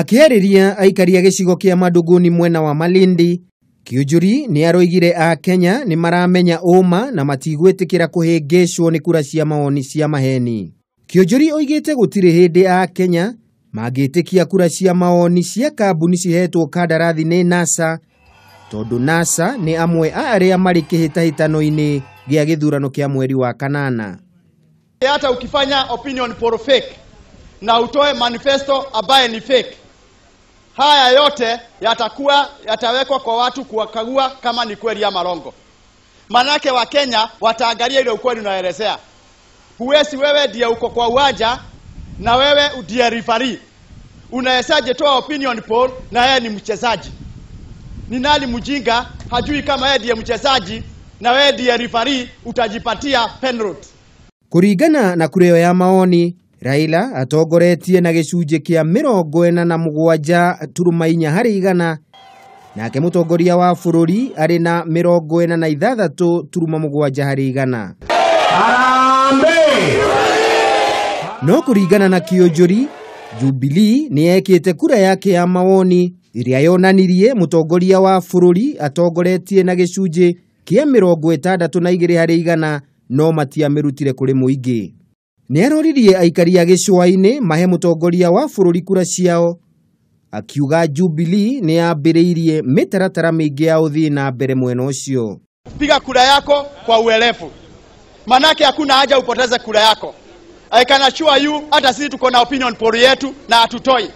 Akĩarĩria aikari a gĩcigo kĩa Maduguni mwena wa Malindi, Kiunjuri nĩ aroigire a Kenya nĩ maramenya ũma na matigwĩtĩkĩra kũhĩngĩcwo nĩ kura cia mawoni cia maheni. Kiunjuri oigĩte gũtirĩ hĩndĩ a Kenya mangĩtĩkia kura cia mawoni cia kambuni cihetwo kandarathi nĩ NASA tondũ NASA nĩ amwe a arĩa marĩ kĩhĩtahĩtano-inĩ gĩa gĩthurano kĩa mweri wa kanana. Hata ukifanya opinion poll fake na utoe manifesto ambaye ni fake, haya yote yatakuwa yatawekwa kwa watu kuwakagua kama ni kweli ama rongo. Manake wa Kenya wataangalia ile ukweli unaelezea. Huwezi wewe ndiye uko kwa uwanja na wewe ndiye referee. Unawezaje toa opinion poll na yeye ni mchezaji? Ni nani mjinga hajui kama yeye ndiye mchezaji na wewe ndiye referee? Utajipatia penalty. Kũringana na kura ĩyo ya maoni, Raila atongoretie na gĩcunjĩ kĩa 47.4 harĩ igana, nake mũtongoria wa bũrũri arĩ na 46.7 harĩ igana. No kũringana na Kiunjuri, Jubilee nĩ yekĩte kura yake ya mawoni ĩrĩa yonanirie mũtongoria wa bũrũri atongoretie na gĩcunjĩ kĩa 62 harĩ igana, no matiamĩrutire kũrĩ mũingĩ. Nĩ aroririe aikari a gĩcũa-inĩ mahe mũtongoria wa bũrũri kura ciao, akiuga Jubilee nĩ yambĩrĩirie mĩtaratara mĩingĩ ya ũthii na mbere mwena ũcio. Piga kura yako kwa uelefu, manake hakuna haja upoteze kura yako. I can assure you, hata sisi tuko na opinion poll yetu na hatutoi.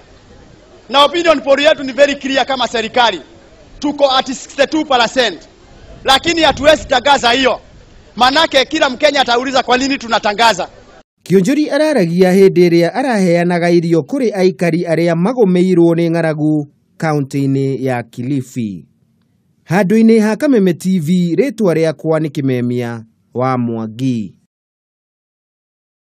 Na opinion poll yetu ni very clear kama serikali. Tuko at 62%. Lakini hatuwezi tangaza hiyo. Manake kila Mkenya atauliza kwa nini tunatangaza. Kiunjuri araragia hĩndĩ ĩrĩa araheanaga irio kũrĩ aikari arĩa magũmĩirwo nĩ ng'aragu kaunti-inĩ ya Kilifi. Handũ-inĩ ha Kameme TV, rĩtwa rĩakwa nĩ Kĩmemia wa Mwangi.